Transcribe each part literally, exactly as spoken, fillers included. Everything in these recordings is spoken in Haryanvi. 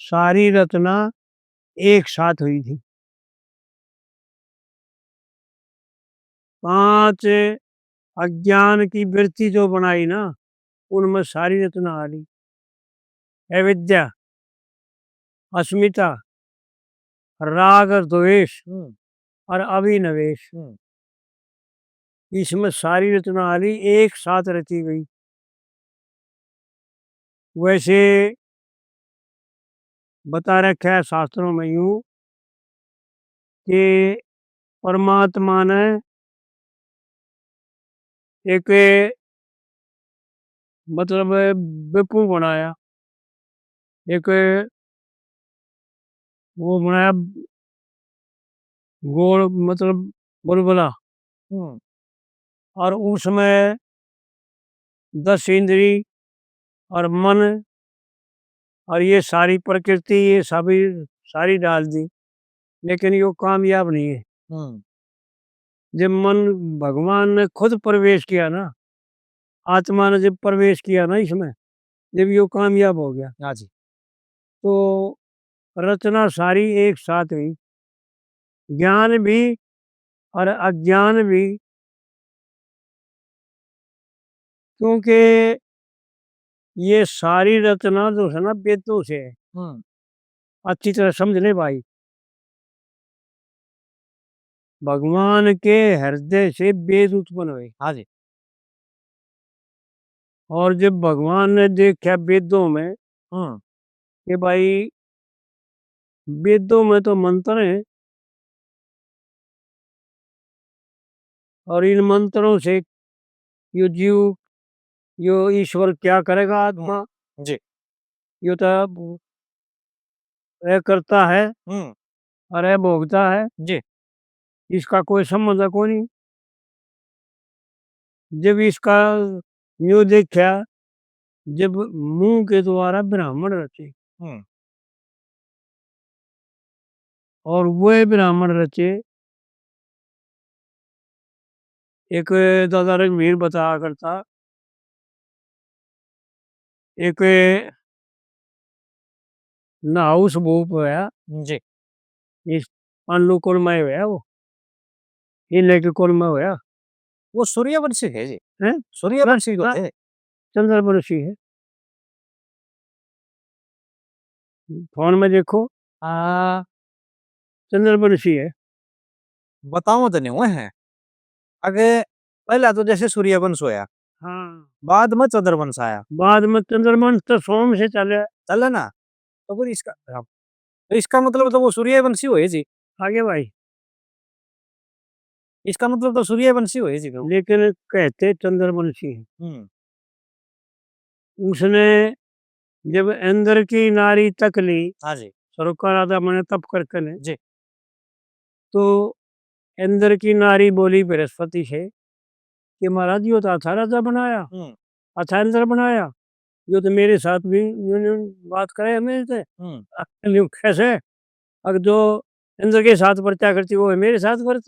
सारी रचना एक साथ हुई थी। पांच अज्ञान की वृत्ति जो बनाई ना, उनमें सारी रचना आ गई। अविद्या, अस्मिता, राग और द्वेष हम्म। और अभिनिवेश, हम्म। इसमें सारी रचना आ गई, एक साथ रची गई। वैसे बता रखा है शास्त्रों में यूं कि परमात्मा ने एक, मतलब, बेपू बनाया, एक वो बनाया गोल, मतलब, बुलबुला। हम्म। और उसमें दस इंद्री और मन और ये सारी प्रकृति, ये सभी सारी डाल दी, लेकिन यो कामयाब नहीं है। हम्म। जब मन, भगवान ने खुद प्रवेश किया ना, आत्मा ने जब प्रवेश किया ना इसमें, जब यो कामयाब हो गया, हाँ जी। तो रचना सारी एक साथ हुई, ज्ञान भी और अज्ञान भी, क्योंकि ये सारी रचना जो है ना, वेदों से है। हम्म। अच्छी तरह समझ ले भाई, भगवान के हृदय से वेद उत्पन्न हुए। हाँ जी। और जब भगवान ने देखा वेदों में हम्म। कि भाई, वेदों में तो मंत्र हैं और इन मंत्रों से यो जीव, यो ईश्वर क्या करेगा, आत्मा? जी। यो तो यह करता है हम्म। और यह भोगता है। जी। इसका कोई संबंध कोनी। जब इसका न्यू देखा, जब मुंह के द्वारा ब्राह्मण रचे, हम्म। और वह ब्राह्मण रचे, एक दादा रघुवीर बताया करता, एक नहाउस भूप होया, जी। इस पांडु कुल में होया वो, इन्हें के कुल में होया। वो सूर्यवंशी है जी। हैं? सूर्यवंशी ना, होते हैं। चंद्रवंशी है। फोन में देखो। हाँ। चंद्रवंशी है। बताओ तो नहीं हुए हैं। आगे पहला तो जैसे सूर्यवंश होया, हाँ। बाद में चंद्रवंश आया। बाद में चंद्रवंश तो सोम से चले। चले ना। तो फिर इसका, हाँ। तो इसका मतलब तो वो सूर्यवंशी हुए जी। आगे भाई। इसका मतलब तो सूर्यवंशी हुए जी वो। लेकिन कहते चंद्रवंशी हैं। हम्म। उसने जब इंद्र की नारी तक ली, हाँ जी। स्वर्ग का राजा बने तप करके ने, जी। तो इंद्र की नारी बोली बृहस्पति से कि महाराज, यो तो अच्छा राजा बनाया, हम्म। अच्छा इंद्र बनाया, यो तो मेरे साथ भी यूं यूं बात करे मेरे से, हम्म। यूं कैसे? अगर जो इंद्र के साथ वर्त्या करती, वो मेरे साथ वर्त,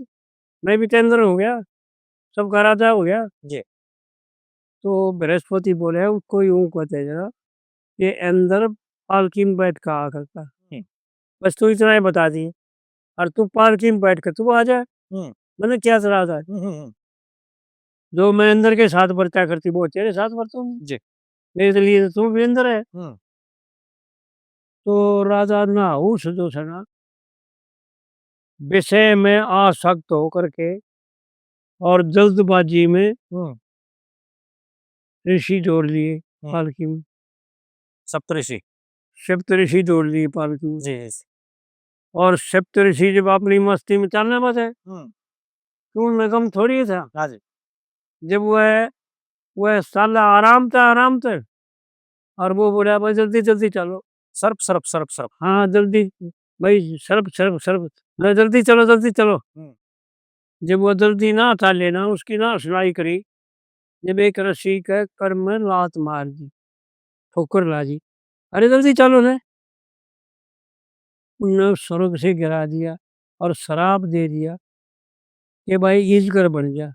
मैं भी तो इंद्र हो गया, सबका राजा हो गया। जी। तो बृहस्पति बोले, उसको यूं कहते जरा, ये इंद्र पालकी में बैठ कर आ करता। हम्म। बस तू इतना ही बता दी, और तू पालकी में बैठ कर तू आ जा, हम्म। मैंने क्या इतराज है? हम्म, हम्म, हम्म। जो मैं इंद्र के साथ बर्ता करती, वो तेरे साथ बरतूंगी। जी। मेरे लिए तो तू भी इंद्र है। हम्म। तो राजा नहुष जो है ना, विषय में आसक्त होकर के और जल्दबाजी में हम्म। ऋषि जोड़ लिए हम्म। पालकी में। सप्तऋषि। सप्तऋषि जोड़ लिए पालकी में। जी, जी। और सप्तऋषि जब अपनी मस्ती में चलने में थे, हम्म। तो उनमें गम थोड़ी था। हाँ जी। जब वह, वह साला आराम था, आराम था, और वो बोला, "भाई, जल्दी, जल्दी चलो।" सर्प, सर्प, सर्प, सर्प। हाँ, जल्दी, भाई, सर्प, सर्प, सर्प, ना, जल्दी चलो, जल्दी चलो। हम्म। जब वो जल्दी ना था लेना, उसकी ना सुनाई करी, जब एक रस्सी के कर में लात मार दी, ठोकर ला दी, "अरे, जल्दी चलो ने।" उनने स्वर्ग से गिरा दिया और श्राप दे दिया कि भाई, इजगर बन जा।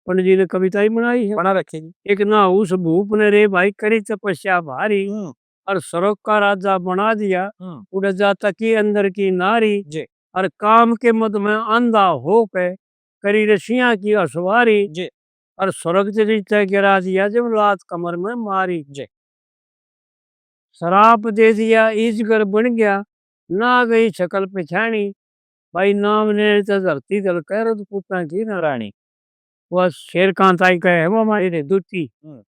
पंडित जी ने कविता ही बनाई है। बना रखी जी। एक नहुष भूप ने रे भाई करी तपस्या भारी, हम्म। और स्वर्ग का राजा बना दिया। हम्म। उड़े जा तकी अंदर की नारी, जी। और काम के मद में अंधा होके करी रसियां की असवारी, जी। और स्वर्ग से नीचे गिरा दिया जब लात कमर में मारी। जी। श्राप दे दिया, ईजगर बन गया, ना गई शकल पहचानी। भाई, नाम लेने तो धरती दल कह रजपूतां की ना रानी। वह शेर कांताई कहे, वो हमारी रे दूती। हम्म।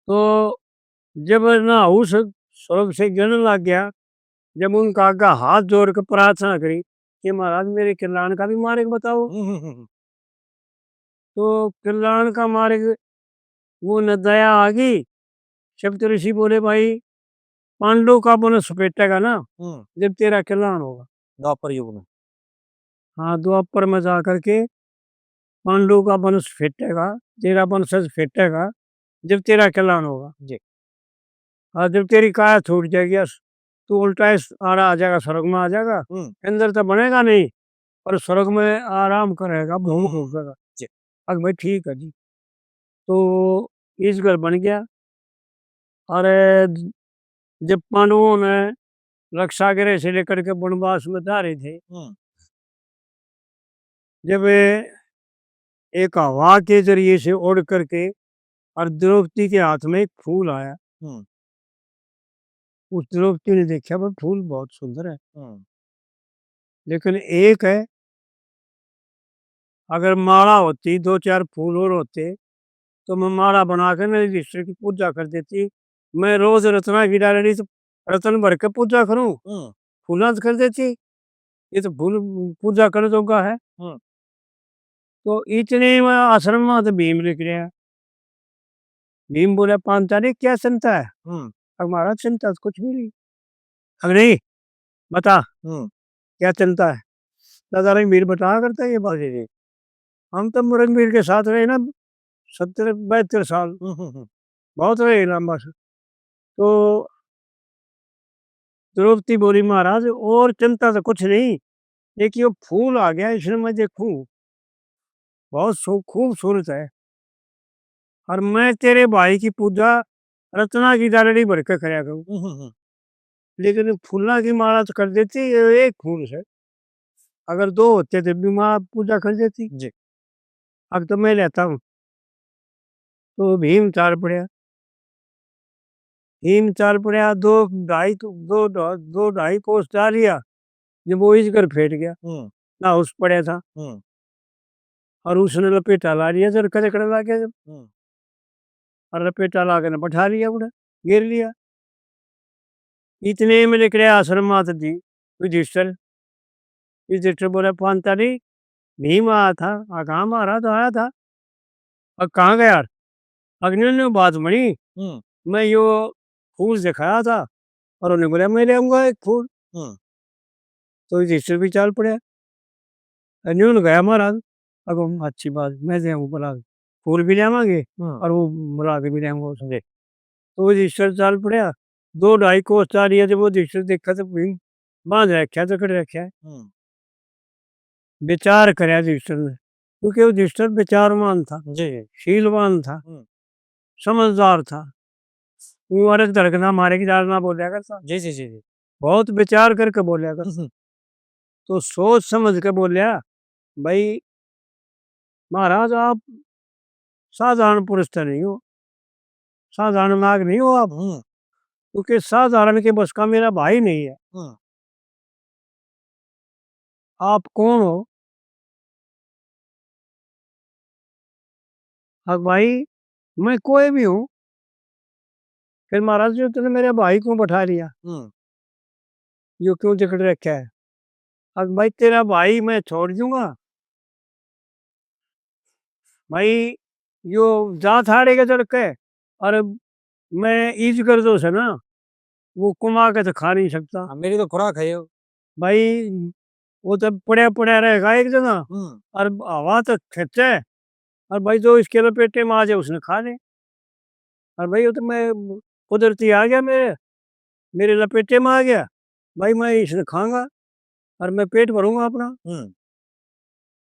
तो जब ना उस स्वर्ग से गिरने लग गया, जब उनका आगे हाथ जोड़ के प्रार्थना करी कि महाराज, मेरे किलान का भी मार्ग बताओ। हम्म, हम्म, हम्म। तो किलान का मार्ग, वो न दया आ गई। सप्त ऋषि बोले, भाई, पांडव का वंश फेटेगा ना, हम्म। जब तेरा कल्याण होगा। द्वापर युग में। हाँ, द्वापर में जा करके पांडव का वंश फेटेगा, तेरा वंशज फेटेगा, जब तेरा कल्याण होगा। जी। और जब तेरी काया छूट जाएगी, अस-, तू उल्टा इस आड़ा आ जाएगा, स्वर्ग में आ जाएगा, हम्म। अंदर तो बनेगा नहीं, पर स्वर्ग में आराम करेगा, भोग भोगेगा। जी। अब भाई, ठीक है जी। तो ईजगर बन गया। और जब पांडवों ने रक्षागृह से लेकर के वनवास में जा रहे थे, हम्म। जब एक हवा के जरिए से उड़ करके और द्रौपदी के हाथ में एक फूल आया, हम्म। उस द्रौपदी ने देखा, "भाई, फूल बहुत सुंदर है, हम्म। लेकिन एक है, अगर माला होती, दो चार फूल और होते, तो मैं माला बना के ना युधिष्ठिर की पूजा कर देती। मैं रोज रत्ना की डालड़ी तो रत्न भर के पूजा करूं, हम्म। फूलां तो कर देती, ये तो फूल पूजा कर जोगा है।" हम्म। तो इतने में आश्रम में तो भीम निकले। भीम बोले, "पांचाली, क्या चिंता है?" हम्म। "अब महाराज, चिंता तो कुछ भी नहीं।" "अब नहीं, बता, हम्म। क्या चिंता है?" दादा रघुवीर बताया करता है ये बात। जी, जी। हम तो रघुवीर के साथ रहे ना सत्तर बहत्तर साल, हम्म, हम्म, हम्म। बहुत रहे लंबा सा। तो द्रौपदी बोली, "महाराज, और चिंता तो कुछ नहीं, एक यो फूल आ गया, इसने मैं देखूं, बहुत सो-, खूबसूरत है, और मैं तेरे भाई की पूजा रत्ना की डालड़ी भर के करया करूं, हम्म, हम्म, हम्म। लेकिन फूलों की माला तो कर देती, ये एक फूल से, अगर दो होते तो भी माला पूजा कर देती। जी। अब तो मैं लेता हूँ।" तो भीम चाल पड़या। भीम चाल पड़या, दो ढाई, दो ढा-, दो ढाई कोस जा लिया, जब वो इस घर फेट गया, हम्म। ना उस पड़या था। हम्म। और उसने लपेटा ला लिया, जब कड़कड़ ला गया जब। हम्म। और लपेटा ला के ने बैठा लिया उड़े, घेर लिया। इतने में निकले आश्रम मात जी युधिष्ठिर। युधिष्ठिर बोले, "पांचाली, भीम आया था।" "हाँ, कहाँ महाराज आया था।" "अब कहाँ गया यार?" "अग्नि ने बात बनी, हम्म। मैं यो फूल दिखाया था और उन्हें बोला, मैं ले आऊंगा एक फूल।" हम्म। तो युधिष्ठिर भी चाल पड़े। "न्यून गया महाराज।" "अब हम अच्छी बात, मैं दे आऊँ बुला के, फूल भी ले आवांगे, हम्म। और वो बुला के भी ले आऊंगा उसने।" तो युधिष्ठिर चाल पड़या, दो ढाई कोस चाल लिया, जब वो युधिष्ठिर देखा तो भीम बांध रखा, जकड़ रखा है। हम्म। विचार करया युधिष्ठिर ने, क्योंकि युधिष्ठिर विचारवान था, जी, जी। शीलवान था, हम्म। समझदार था। वो अरग धड़कना मारे की दाल ना बोल्या करता। जी, जी, जी, जी। बहुत विचार करके बोल्या करता। हम्म। तो सोच समझ के बोल्या, "भाई महाराज, आप साधारण पुरुष तो नहीं हो, साधारण नाग नहीं हो आप, हम्म। क्योंकि साधारण के बस का मेरा भाई नहीं है। हम्म। आप कौन हो?" "अब भाई, मैं कोई भी हूँ।" "फिर महाराज जी, तूने मेरे भाई को बैठा लिया, हम्म। यो क्यों जकड़ रखा है?" "अब भाई, तेरा भाई मैं छोड़ दूंगा भाई, यो जा थाड़े के जड़ के, और मैं ईज कर दो से ना, वो कमा के तो खा नहीं सकता।" हाँ, मेरी तो खुराक है यो। भाई, वो तो पड़ा पड़ा रहेगा एक जगह, हम्म। और हवा तो खेचे, और भाई, जो इसके लपेटे में आ जाए, उसने खा ले। और भाई, वो तो मैं कुदरती आ गया, मेरे, मेरे लपेटे में आ गया, भाई, मैं इसने खाऊंगा और मैं पेट भरूंगा अपना। हम्म।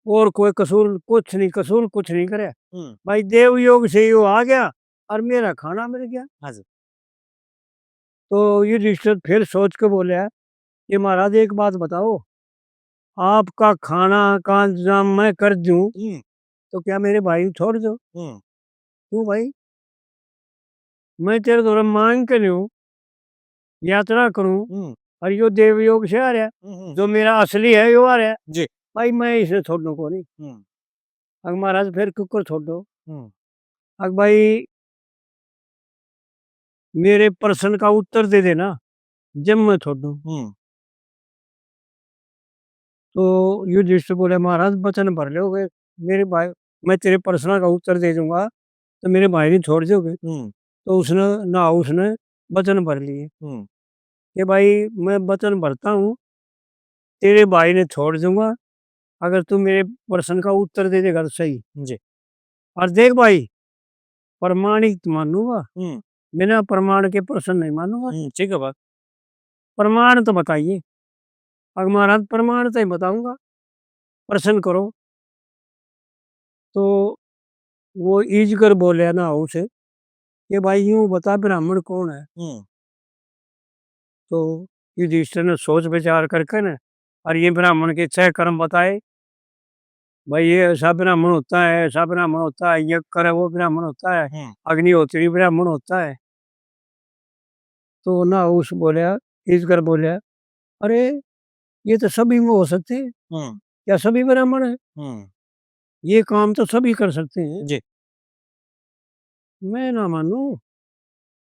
और कोई कसूर कुछ नहीं, कसूर कुछ नहीं करे। हम्म। भाई, देव योग से यो आ गया और मेरा खाना मिल गया। हाँ जी। तो युधिष्ठिर फिर सोच के बोला कि महाराज, एक बात बताओ, आपका खाना का इंतजाम मैं कर दूं, हम्म। तो क्या मेरे भाई छोड़ दो? हम्म। क्यों भाई, मैं तेरे द्वारा मांग के नहीं हूँ, यात्रा करूं, हम्म। और यो देवयोग से आ रहा, हम्म, हम्म। जो मेरा असली है, यो आ रहा। जी। भाई, मैं इसे छोड़ने को नहीं। हम्म। अक महाराज, फिर क्यों कर छोड़ो? हम्म। अक भाई, मेरे प्रश्न का उत्तर दे देना, जब मैं छोड़ूं। हम्म। तो युधिष्ठिर बोले, महाराज, वचन भर लोगे, मेरे भाई, मैं तेरे प्रश्न का उत्तर दे दूंगा, तो मेरे भाई ने छोड़ दोगे? हम्म। तो उसने ना, उसने वचन भर लिए हम्म। कि भाई, मैं वचन भरता हूँ, तेरे भाई ने छोड़ दूंगा, अगर तू मेरे प्रश्न का उत्तर दे देगा तो सही। जी। और देख भाई, प्रमाणिक मानूंगा, हम्म। बिना प्रमाण के प्रश्न नहीं मानूंगा। हम्म, ठीक है बात। प्रमाण तो बताइए। अक महाराज, प्रमाण तो ही बताऊंगा, प्रश्न करो। तो वो ईजगर बोले ना उसे, ये भाई, यूं बता, ब्राह्मण कौन है? हम्म। तो युधिष्ठिर ने सोच विचार करके ना, और ये ब्राह्मण के छह कर्म बताए, भाई, ये ऐसा ब्राह्मण होता है, ऐसा ब्राह्मण होता है, यज्ञ करे वो ब्राह्मण होता है, हम्म। अग्निहोत्री ब्राह्मण होता है। तो ना उस बोल्या, ईजगर बोल्या, अरे, ये तो सभी में हो सकते हैं। हम्म। क्या सभी ब्राह्मण है? हम्म। ये काम तो सभी कर सकते हैं। जी। मैं ना मानूं,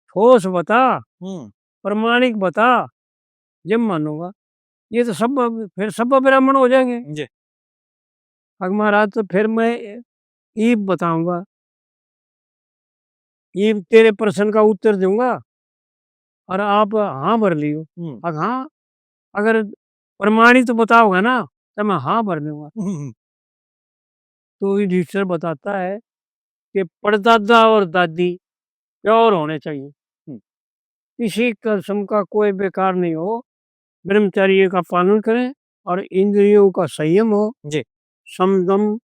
ठोस बता, हम्म। प्रमाणिक बता, जब मानूंगा। ये तो सब, फिर सब ब्राह्मण हो जाएंगे। जी। अक महाराज, तो फिर मैं ईब बताऊंगा, ईब तेरे प्रश्न का उत्तर दूंगा और आप हाँ भर लियो। हम्म। अक हाँ, अगर प्रमाणित बताओगा ना, तो मैं हाँ भर दूंगा। हम्म। तो युधिष्ठिर बताता है कि परदादा और दादी प्योर होने चाहिए। हम्म। किसी किस्म का कोई बेकार नहीं हो, ब्रह्मचर्य का पालन करें और इंद्रियों का संयम हो, जी। समदम,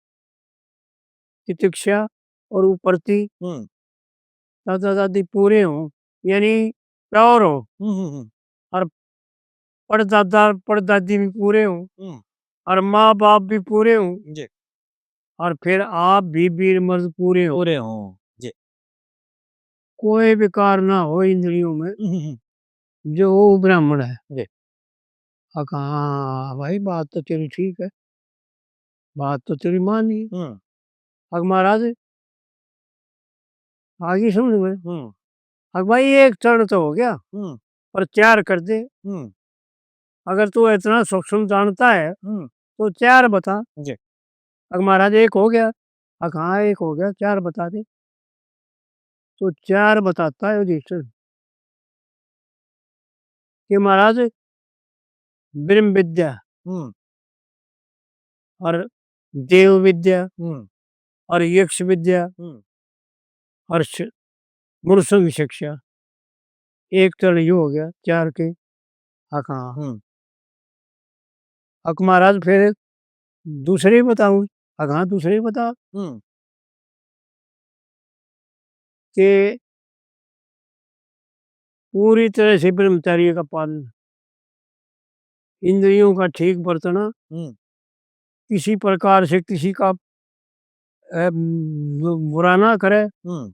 तितिक्षा और उपरति। हम्म। दादा दादी पूरे हों, यानी प्योर हो, हम्म, हम्म, हम्म। और परदादा परदादी भी पूरे हों, हम्म। और माँ बाप भी पूरे हों, जी। और फिर आप भी वीर मर्द पूरे हों। पूरे हों, जी। कोई विकार ना हो इंद्रियों में, हम्म, हम्म। जो वो ब्राह्मण है। जी। अक हाँ भाई, बात तो तेरी ठीक है, बात तो तेरी मानी। हम्म। अक महाराज, आ गई समझ में? हम्म। अक भाई, एक चरण तो हो गया, हम्म। पर चार कर दे। हम्म। अगर तू इतना सूक्ष्म जानता है, हम्म। तो चार बता। जी। अक महाराज, एक हो गया। अक हाँ, एक हो गया, चार बता दे। तो चार बताता है युधिष्ठिर कि महाराज, ब्रह्म विद्या, हम्म। और देव विद्या, हम्म। और यक्ष विद्या, हम्म। और श-, मनुष्य की शिक्षा। एक चरण यो हो गया, चार के। अक हाँ। हम्म। अक महाराज, फिर दूसरे ही बताऊं? अक हाँ, दूसरे ही बता। हम्म। कि पूरी तरह से ब्रह्मचर्य का पालन, इंद्रियों का ठीक बरतना, हम्म। किसी प्रकार से किसी का, अ, बु-, बुरा ना करे, हम्म।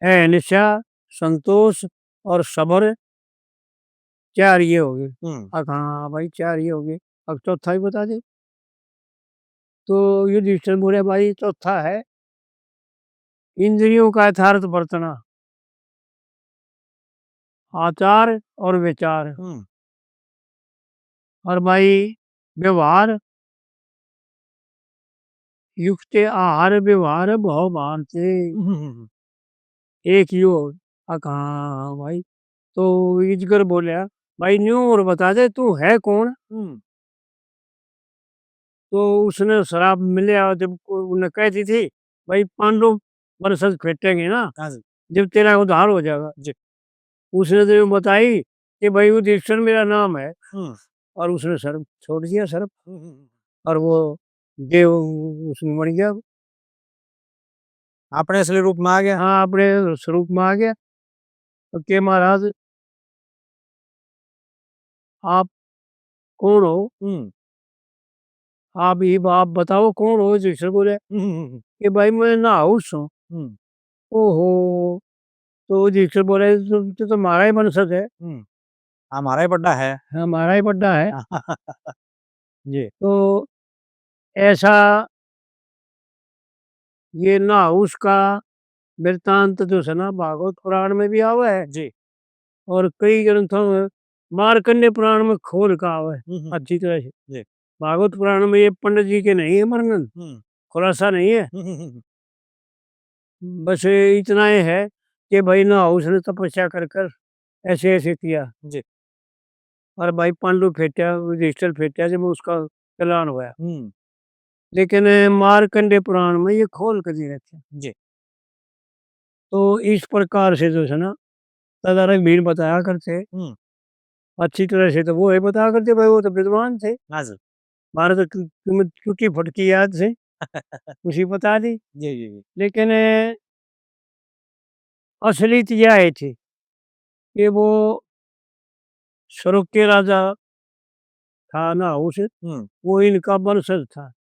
अहिंसा, संतोष और सब्र, चार ये हो गए। हम्म। अक हाँ भाई, चार ये हो गए, अब चौथा ही बता दे। तो युधिष्ठिर बोले, भाई, चौथा है इंद्रियों का यथार्थ बरतना, आचार और विचार। हम्म। और भाई, व्यवहार, युक्त आहार व्यवहार भाव भान से। हम्म। एक यो, अक हाँ भाई। तो ईजगर बोल्या, भाई, न्यू और बता दे, तू है कौन? हम्म। तो उसने श्राप मिले, और जब को-, उन्हें कह दी थी, भाई, पांडु वंशज फेटेंगे ना, हाँ जी। जब तेरा उद्धार हो जाएगा। जी। उसने तो यूं बताई कि भाई, युधिष्ठिर मेरा नाम है। हम्म। और उसने सर्प छोड़ दिया, सर्प। हम्म, हम्म, हम्म। और वो देव उसमें बन गया। अपने असली रूप में आ गया। हाँ, अपने स्वरूप में आ गया। तो के महाराज, आप कौन हो? हम्म। आप ये, आप बताओ कौन हो?" युधिष्ठिर बोले हम्म, हम्म, हम्म। कि "भाई, मैं नहुष हूँ।" हम्म। "ओहो।" तो युधिष्ठिर बोले, "तू, तू तो हमारा ही वंशज है।" हम्म। "हमारा ही बड्डा है।" "हमारा ही बड्डा है।" जी। तो ऐसा ये नहुष का वृत्तांत जो है ना, भागवत पुराण में भी आवे है जी। और कई ग्रंथों में, मार्कंडे पुराण में खोल का आवे है हम्म, हम्म। अच्छी तरह से। जी। भागवत पुराण में ये पंडित जी के नहीं है वर्णन, हम्म। खुलासा नहीं है। हम्म, हम्म, हम्म। बस इतना ही है कि भाई नहुष ने तपस्या कर कर ऐसे ऐसे किया। जी। और भाई पांडु फेट्या, युधिष्ठिर फेट्या, जब उसका कल्याण होया। हम्म। लेकिन मार्कंडे पुराण में ये खोल कर दे रखे। जी। तो इस प्रकार से जो है ना, तदारक भीड़ बताया करते। हम्म। अच्छी तरह से तो वो ही बताया करते भाई, वो तो विद्वान थे। हाँ जी। भारत की, की टूटी फटकी याद से उसी बता दी। जी, जी, जी। लेकिन असली तो यह है थी कि वो स्वर्ग के राजा था नहुष, हम्म। वो इनका वंशज था।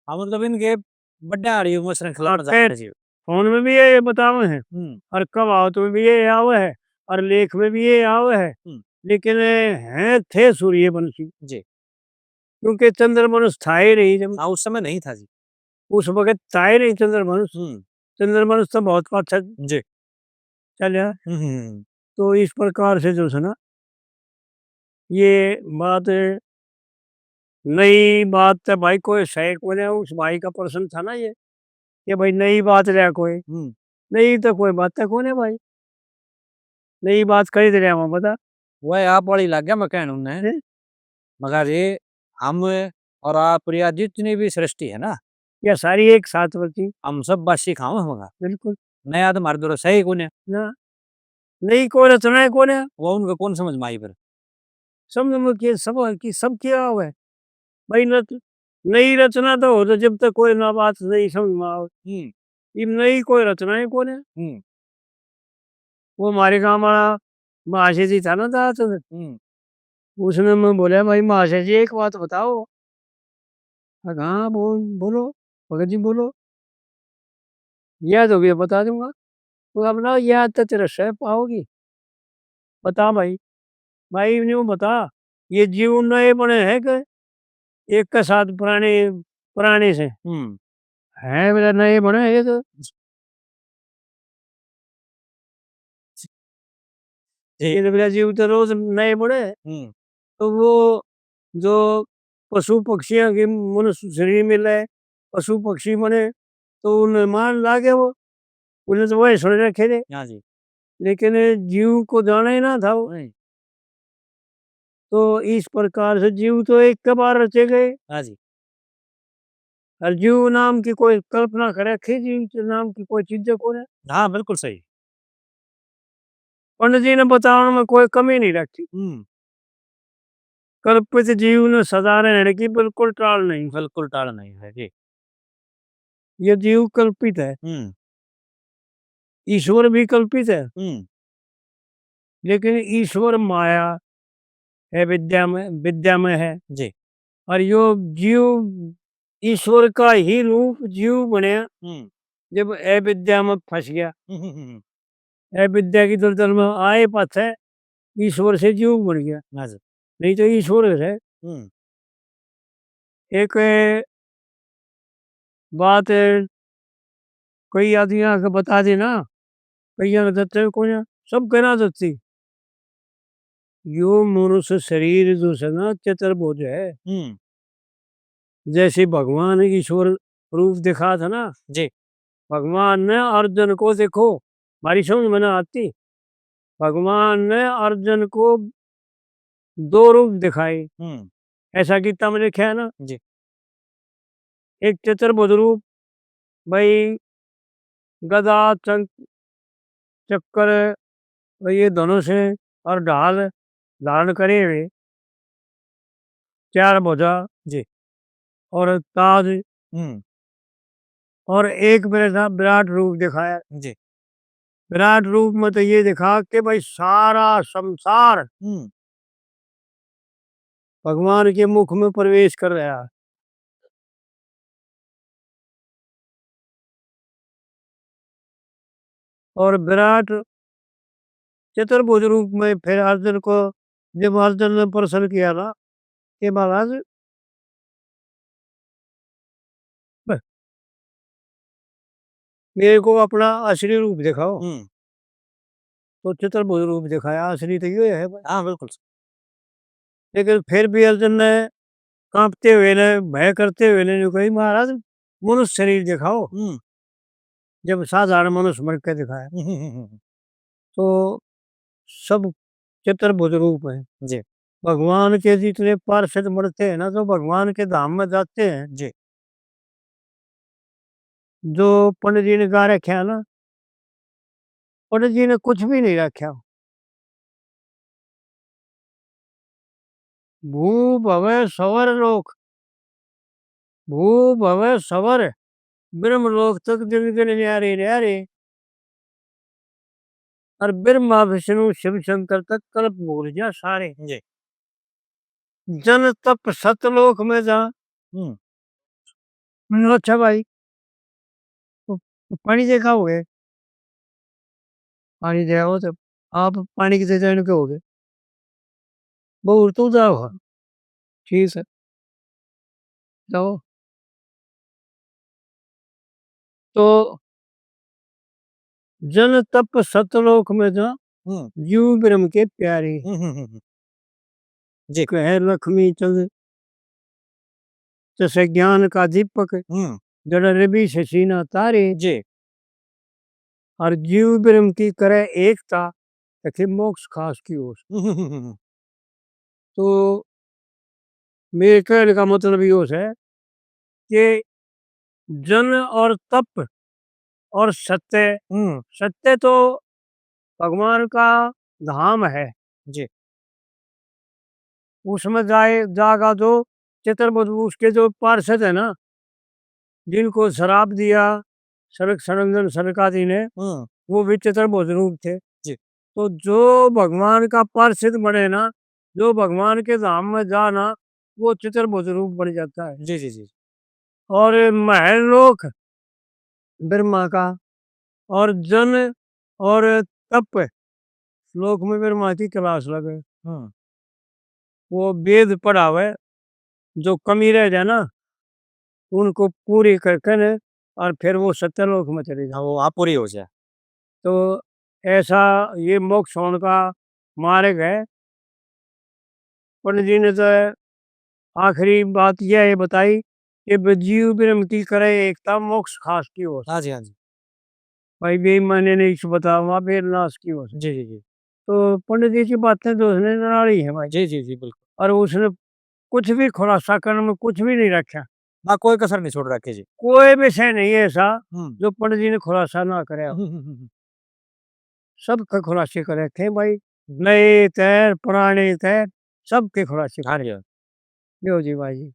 हाँ, मतलब इनके बड्डे आड़ी में श्रृंखला और में जाते जी। फोन में भी ये बतावे हैं, हम्म। और कहावत में भी ये आवे है, और लेख में भी ये आवे है, हम्म। लेकिन हैं थे सूर्यवंशी। जी। क्योंकि चंद्रवंश था ही नहीं जब। हाँ, उस समय नहीं था जी। उस वक्त था ही नहीं चंद्रवंश। हम्म। चंद्रवंश तो बहुत पाछा जी। चलिया। हम्म, हम्म, हम्म। तो इस प्रकार से जो है ना, ये बात, नई बात तो भाई कोई सही कोने, उस भाई का प्रश्न था ना ये, कि भाई नई बात लिया कोई। हम्म। नई तो कोई बात है कोने भाई, नई बात कही दे रहा हूँ, बता। वह आप वाली लग गया मैं कहने उन्हें। हैं? मगर ये हम और आप या जितनी भी सृष्टि है ना, या सारी एक साथ बची। हम सब बासी खाओ हम मगर। बिल्कुल। नया तो हमारे दौरे सही कोने। ना। नई कोई रचना है कोने। वो उनको कौन समझ में आई फिर? समझ में कि सब की सब किया हुआ है। भाई न, नई रचना तो हो तो जब तक कोई ना बात नहीं समझ में आवे। हम्म। इब नई कोई रचना ही कोने। हम्म। वो हमारे गांव वाला महाशय जी था ना दादा चंद्र, हम्म। उसने मैं बोला, "भाई महाशय जी, एक बात बताओ।" "हाँ, बोल, बोलो, भगत जी बोलो।" "यह तो भैया बता दूंगा।" "वो अब ना, यह तो तेरा सह पाओगी।" "बता भाई।" "भाई न्यू बता, ये जीव नए बने हैं कि एक के साथ पुराने, पुराने से?" हम्म। "हैं बेटा, नए बने हैं ये तो।" जी। ये तो बेटा जीव तो रोज नए बने। हम्म। तो वो जो पशु पक्षियों की मनुष्य शरीर मिले, पशु पक्षी बने, तो उन्हें मान लागे वो, उन्हें तो वही सुन रखे थे। हाँ जी। लेकिन जीव को जाना ही ना था वो। नहीं। तो इस प्रकार से जीव तो एक के बार रचे गए। हाँ जी। और जीव नाम की कोई कल्पना कर रखी, जीव के नाम की कोई चीज को ना। हाँ, बिल्कुल सही। पंडित जी ने बताने में कोई कमी नहीं रखी। हम्म। कल्पित जीव ने सदा रहने की बिल्कुल टाल नहीं। बिल्कुल टाल नहीं है जी। ये जीव कल्पित है। हम्म। ईश्वर भी कल्पित है। हम्म। लेकिन ईश्वर माया है, विद्या में, विद्या में है। जी। और यो जीव ईश्वर का ही रूप जीव बनया, हम्म। जब अविद्या में फंस गया। हम्म, हम्म, हम्म। अविद्या की दलदल में आए पाछे ईश्वर से जीव बन गया। हाँ जी। नहीं तो ईश्वर है। हम्म। एक बात कई आदमी आके बता देना, कईयां ने दत्ते कोन्या, सब कहना दत्ती। यो मनुष्य शरीर जो है ना, चतुर्भुज है। हम्म। जैसे भगवान ईश्वर रूप दिखा था ना, जी। भगवान ने अर्जुन को, देखो, हमारी समझ में ना आती, भगवान ने अर्जुन को दो रूप दिखाए। हम्म। ऐसा गीता में लिखा है ना? जी। एक चतुर्भुज रूप, भाई, गदा, चंक-, चक्कर, और ये धनुष और ढाल धारण करे हुए, चार भुजा जी। और ताज, हम्म। और एक मेरे साथ विराट रूप दिखाया। जी। विराट रूप में तो ये दिखा कि भाई, सारा संसार हम्म। भगवान के मुख में प्रवेश कर रहा है। और विराट चतुर्भुज रूप में फिर अर्जुन को, जब अर्जुन ने प्रश्न किया ना कि महाराज, मेरे को अपना असली रूप दिखाओ। हम्म। तो चतुर्भुज रूप दिखाया, असली तो ये है भाई। हाँ, बिल्कुल। लेकिन फिर भी अर्जुन ने कांपते हुए ने, भय करते हुए ने न्यू कही, महाराज, मनुष्य शरीर दिखाओ। हम्म। जब साधारण मनुष्य बन के दिखाया, हम्म, हम्म, हम्म। तो सब चतुर्भुज रूप है। जी। भगवान के जितने पार्षद बनते हैं ना, जो भगवान के धाम में जाते हैं, जी। जो पंडित जी ने गा रखा है ना, पंडित जी ने कुछ भी नहीं रखा। भू भव स्वर लोक, भू भव स्वर, ब्रह्म लोक तक दिन दिन न्यारे न्यारे। और ब्रह्मा विष्णु शिव शंकर तक कल्प भूल जा सारे। जी। जन तप सतलोक में जा। हम्म। मैंने कहा, "अच्छा भाई, तो, तो पानी देखा हो गए?" पानी दे आओ तो आप पानी की जगह इनके हो गए। बहुत तो जाओ। हाँ। ठीक है। जाओ। तो जन तप सतलोक में जा, हम्म। जीव ब्रह्म के प्यारे। हम्म, हम्म, हम्म, हम्म। जी। कहे लक्ष्मी चंद जैसे ज्ञान का दीपक, हम्म। जड़ रवि शशि ना तारे। जी। और जीव ब्रह्म की करे एकता, तके मोक्ष खास की ओस। हम्म, हम्म, हम्म, हम्म। तो मेरे कहने का मतलब यो है कि जन और तप और सत्य, हम्म। सत्य तो भगवान का धाम है। जी। उसमें जाए, जागा जो चतुर्भुज, उसके जो पार्षद है ना, जिनको श्राप दिया सनक सनंदन सनकादि ने, हम्म। वो भी चतुर्भुज रूप थे। जी। तो जो भगवान का पार्षद बने ना, जो भगवान के धाम में जा ना, वो चतुर्भुज रूप बन जाता है। जी, जी, जी। और महल लोक ब्रह्मा का, और जन और तप लोक में ब्रह्मा की क्लास लगे। हम्म। वो वेद पढ़ावे, जो कमी रह जाए ना, उनको पूरी करके न, और फिर वो सत्यलोक में चले जाए। हाँ, वो वहाँ पूरी हो जाए। तो ऐसा ये मोक्ष होने का मार्ग है। पंडित जी ने तो आखिरी बात यह है बताई कि ब-, जीव ब्रह्म की करे एकता, मोक्ष खास की हो। हाँ जी, हाँ जी। भाई बेईमानी ने इस बतावा, फिर नाश की हो। जी, जी, जी। तो पंडित जी की बातें तो उसने निराली है भाई। जी, जी, जी, बिल्कुल। और उसने कुछ भी खुलासा करने में कुछ भी नहीं रखा। ना कोई कसर नहीं छोड़ रखी जी। कोई विषय नहीं है ऐसा हम्म। जो पंडित जी ने खुलासा ना करे। हम्म, हम्म, हम्म, हम्म। सबके खुलासे कर रखे भाई, नए तैर, पुराने तैर, सबके खुलासे कर हाँ जी। रखे। यो जी भाई जी।